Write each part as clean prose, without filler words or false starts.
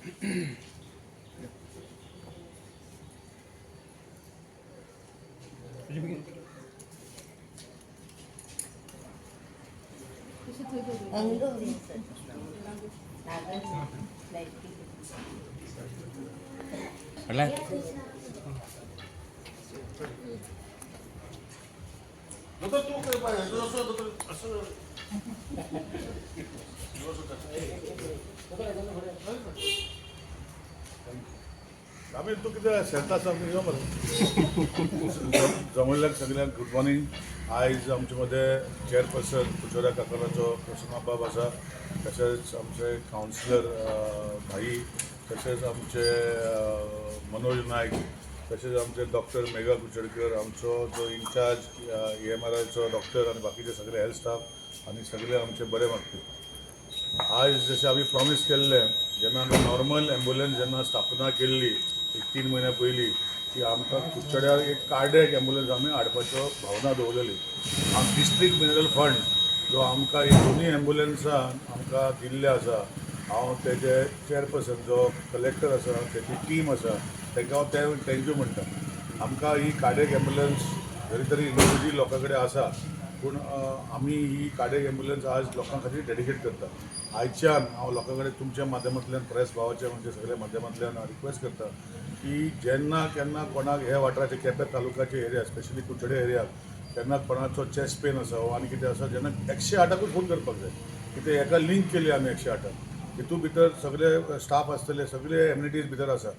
अंग लागल. दोतोर तूं खंय पाय असो दोतोर असो. आमी तूं कितें शेता आसा यो मरे. जमयल्ल्याक सगळ्यांक गुड मॉर्निंग. आयज आमचे मदें चेअरपर्सन कुचोरा काकाराचो प्रसन्नाबाब आसा, तशेंच आमचे कावन्सिलर भाई, तशेंच आमचे मनोज नायक, तशेंच आमचे डॉक्टर मेघा कुचडकर, आमचो जो इन्चार्ज EMRIचो डॉक्टर आनी बाकीचे सगळे हेल्थ स्टाफ आनी सगळे आमचे बरे मागपी. आयज जशें आमी प्रॉमीस केल्लें, जेन्ना आमी नॉर्मल एम्बुलन्स जेन्ना स्थापना केल्ली एक 3 म्हयन्या पयलीं, की आमकां कुडचड्यार एक कार्डियक एम्बुलन्स आमी हाडपाच्यो भावना दवरलेली. आम डिस्ट्रिक्ट मिनरल फंड जो आमकां ही दोनूय एम्बुलन्सां आमकां दिल्ले आसा, हांव तेजे चेअरपर्सन जो कलेक्टर आसा, तेजी टीम आसा, तांकां हांव ते thank you म्हणटा. आमकां ही कार्डियक एम्बुलन्स जरी तरी इंडिविज्युअल लोकां कडेन आसा, पूण आमी ही कार्डियक एम्बुलन्स आज लोकां खातीर डेडिकेट करता. आयच्यान हांव लोकां कडेन तुमच्या माध्यमांतल्यान, प्रेस भावाच्या म्हणजे सगळ्या माध्यमांतल्यान हांव रिक्वेस्ट करता की जेन्ना केन्ना कोणाक ह्या वाठाराचे, केपें तालुक्याचे एरिया, स्पेशली कुडचडे एरियाक केन्ना कोणाचो चेस्ट पेन आसा वा आनी कितें आसा, जेन्ना 108कूच फोन करपाक जाय. कितें हेका लिंक केली आमी 108क, हितून भितर सगळे स्टाफ आसतले, सगळे एमिनिटीज भितर आसा.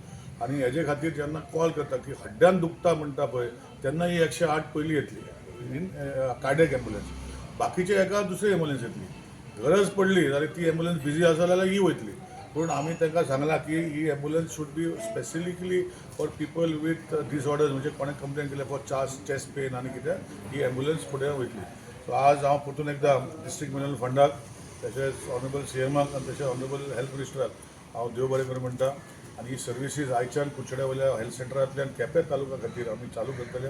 आनी हेजे खातीर जेन्ना कॉल करता की हड्ड्यान दुखता म्हणटा पळय, तेन्ना ही 108 पयली येतली इन कार्डियक एम्बुलन्स. बाकीचे हेका दुसरी एम्बुलन्स येतली. गरज पडली जाल्यार ती एम्बुलन्स बिजी आसा जाल्यार ही वयतली. पूण आमी तांकां सांगलां की ही ambulance should be specifically for people with disorders, म्हणजे कोणें कंप्लेन केल्या फॉर चेस्ट पेन आनी कितें, ही एम्बुलन्स फुडें वयतली. सो आज हांव परतून एकदां डिस्ट्रिक्ट मिनरल फंडाक, तशेंच ऑनरेबल सीएमाक आनी तशेंच ऑनरेबल हेल्थ मिनिस्टराक हांव देव बरें करूं म्हणटा. आनी ही सर्विसीस आयच्यान कुडचड्या वयल्या हेल्थ सेंटरांतल्यान केपें तालुका खातीर आमी चालू करतले.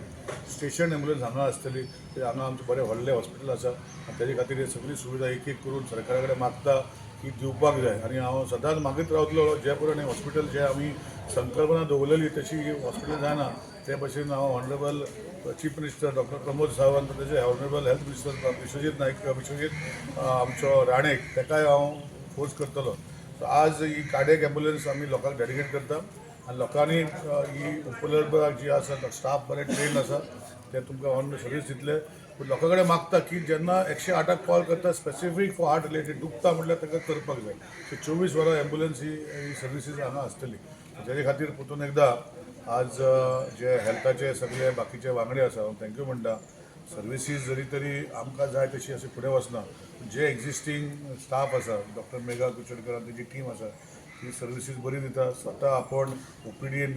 स्टेशन एम्बुलन्स हांगा आसतली. ते हांगा आमचें बरें व्हडलें हॉस्पिटल आसा आनी तेजे खातीर ही सगळी सुविधा एक एक करून सरकारा कडेन मागता की दिवपाक जाय. आनी हांव सदांच मागीत रावतलो जे पर्यंत हें हॉस्पिटल जे आमी संकल्पना दवरलेली तशी हॉस्पिटल जायना. ते भशेन हांव honourable chief minister doctor Pramod Sawant, तशें honourable health minister Vishwajit Naik, Vishwajit आमचो राणेक, ताकाय हांव फोर्स करतलो. सो आज ही कार्डियक एम्बुलन्स आमी लोकांक डेडिकेट करता आनी लोकांनी ही उपलब्ध जी आसा, स्टाफ बरे ट्रेन आसा, ते तुमकां ऑन सर्वीस दितले. पूण लोकां कडेन मागता की जेन्ना 108क कॉल करता, स्पेसिफीक फॉर हार्ट रिलेटेड दुखता म्हटल्यार ताका करपाक जाय. सो 24 वरां एम्बुलन्स ही ही सर्विसीस हांगा आसतली. तेजे खातीर परतून एकदां आज जे हेल्थाचे सगळे बाकीचे वांगडी आसा, हांव thank you म्हणटा. सर्विसीस जरी तरी आमकां जाय तशी अशी फुडें वचना, जे एक्झिस्टींग स्टाफ आसा, डॉक्टर मेघा कुचडकर आनी तेजी टीम आसा, ती सर्विसीस बरी दिता. स्वता आपूण ओपीडीन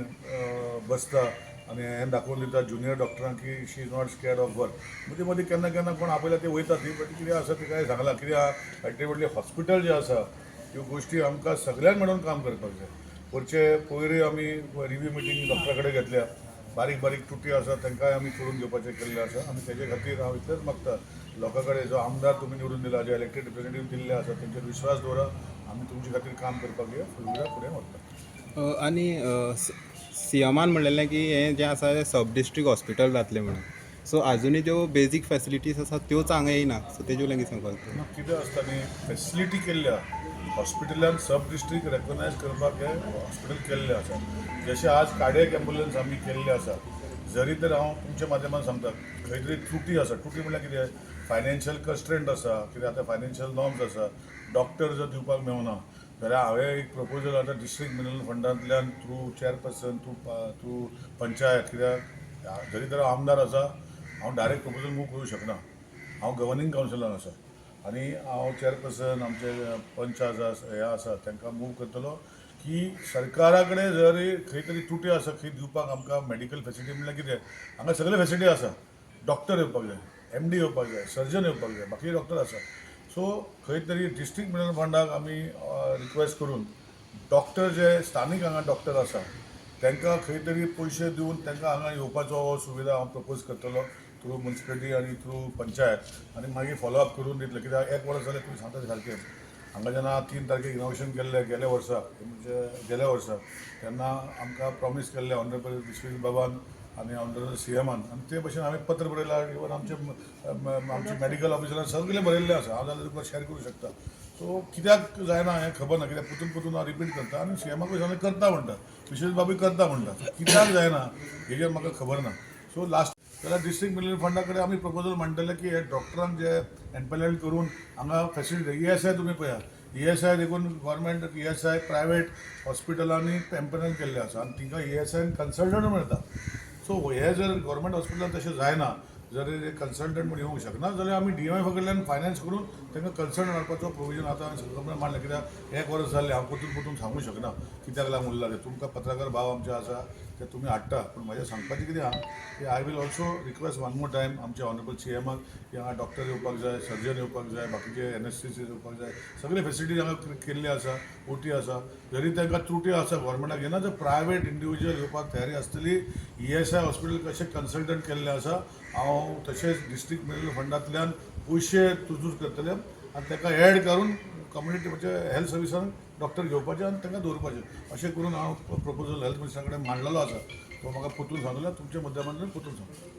बसता आनी हें दाखोवन दिता ज्युनियर डॉक्टरांक की she is not scared of work. मदीं मदीं केन्ना केन्ना कोण आपयला ते वयतात न्ही, बट कितें आसा ते काय सांगलां, कित्याक अल्टिमेटली हॉस्पिटल जें आसा, ह्यो गोश्टी आमकां सगळ्यांक मेळून काम करपाक जाय. वरचे पयरूय आमी रिव्यू मिटींग डॉक्टरा कडेन घेतल्या. बारीक बारीक त्रुटी आसा, तांकांय आमी करून घेवपाचें केल्लें आसा. आनी तेजे खातीर हांव इतलेंच मागता लोकां कडेन, जो आमदार तुमी निवडून दिला, जे इलेक्टेड रिप्रेझेंटेटीव दिल्ले आसा, तेंचेर विश्वास दवरा. आमी तुमचे खातीर काम करपाक हे फुडल्या फुडें व्हरता. आनी सीएमान म्हणलेलें की हें जें आसा तें सब डिस्ट्रिक्ट हॉस्पिटल जातलें म्हणून. सो आजुनूय ज्यो बेजीक फॅसिलिटीज आसा त्योच हांगा येयना. सो तेजे वयल्यान कितें सांगपाक? ना, कितें आसता न्ही, फेसिलिटी केल्ल्या हॉस्पिटलान सब डिस्ट्रिक्ट रेकॉग्नायज करपाक हें हॉस्पिटल केल्लें आसा. जशें आज कार्डियक एम्बुलन्स आमी केल्ले आसा, जरी तर हांव तुमच्या माध्यमान सांगता, खंय तरी त्रुटी आसा. त्रुटी म्हणल्यार कितें, फायनान्शियल कन्स्ट्रेंट आसा. कित्याक आतां फायनान्शियल नॉर्म्स आसा, डॉक्टर जर दिवपाक मेवना जाल्यार हांवें एक प्रपोजल आतां डिस्ट्रिक्ट मिनरल फंडांतल्यान थ्रू चेअरपर्सन, थ्रू पंचायत, कित्याक जरी तर हांव आमदार आसा, हांव डायरेक्ट प्रपोजल मूव करूं शकना. हांव गव्हर्निंग कावन्सिलान आसा आनी हांव चेअरपर्सन, आमचे पंच आसा, हे आसा, तांकां मूव करतलो की सरकारा कडेन जरी खंय तरी त्रुटी आसा खंय दिवपाक आमकां मेडिकल फेसिलिटी. म्हणल्यार कितें, हांगा सगळे फेसिलिटी आसा, डॉक्टर येवपाक जाय, एमडी येवपाक जाय, सर्जन येवपाक जाय, बाकी डॉक्टर आसा. सो खंय तरी डिस्ट्रिक्ट मिनरल फंडाक आमी रिक्वेस्ट करून डॉक्टर जे स्थानीक हांगा डॉक्टर आसा, तांकां खंय तरी पयशे दिवन तांकां हांगा येवपाचो हो सुविधा हांव प्रपोज करतलो थ्रू मुन्सिपालिटी आनी थ्रू पंचायत आनी मागीर फॉलो अप करून दितले. कित्याक एक वर्स जालें, तुमी सांगता सारकें. हांगा जेन्ना 3 तारखेक इनॉग्रेशन केल्लें गेल्या वर्सा, म्हणजे गेल्या वर्सा, तेन्ना आमकां प्रॉमीस केल्लें ऑनरेबल विश्वजीत बाबान आनी ऑनरेबल सीएमान आनी ते भशेन हांवें पत्र बरयलां. इवन आमचे मेडिकल ऑफिसरान सगळें बरयल्लें आसा. हांव जाल्यार तुका शेअर करूं शकता. सो कित्याक जायना हें खबर ना. कित्याक पुतून पुतून हांव रिपीट करता आनी सीएमाकूय सांगलें, करता म्हणटा, विश्वजीत बाबूय करता म्हणटा. कित्याक जायना हेजेर म्हाका खबर ना. सो लास्ट जाल्यार डिस्ट्रिक्ट मिनरल फंडा कडेन आमी प्रपोजल मांडटले की हे डॉक्टरांक जे एम्पॅनल करून हांगा फॅसिलिटी. ईएसआय तुमी पळयात, ईएसआय देखून गव्हर्मेंट ईएसआय प्रायवेट हॉस्पिटलांनी एम्पॅनल केल्ले आसा आनी तिंका ईएसआयन कन्सल्टंट मेळटा. सो हे जर गव्हर्मेंट हॉस्पिटलान तशें जायना, जर कन्सल्टंट म्हूण येवंक शकना जाल्यार आमी डीएमएफा कडल्यान फायनान्स करून तांकां कन्सल्टंट हाडपाचो प्रोविजन आतां हांवें सगळ्या मांडलें. कित्याक एक वर्स जालें, हांव परतून परतून सांगूंक शकना कित्याक लागून उरला तें. तुमकां पत्रकार भाव आमचे आसा ते तुमी हाडटा, पूण म्हाजें सांगपाचें कितें आहा की I will also request one more time आमचे ऑनरेबल सीएमाक की हांगा डॉक्टर येवपाक जाय, सर्जन येवपाक जाय, बाकीचे एनएससीसी येवपाक जाय. सगळे फेसिलिटीज हांगा केल्ली आसा, ओटी आसा. जरी तांकां त्रुटी आसा, गव्हर्मेंटाक येना, तर प्रायवेट इंडिविज्युअल येवपाक तयारी आसतली. ईएसआय हॉस्पिटल कशें कन्सल्टंट केल्लें आसा, हांव तशेंच डिस्ट्रिक्ट मिनरल फंडांतल्यान पयशे तुजूज करतले आनी ताका एड करून कम्युनिटी म्हणजे हेल्थ सर्विसान डॉक्टर घेवपाचे आनी तांकां दवरपाचे. अशें करून हांव प्रपोजल हेल्थ मिनिस्टरा कडेन मांडलेलो आसा. तो म्हाका परतून सांगला, तुमच्या माध्यमांतल्यान परतून सांगता.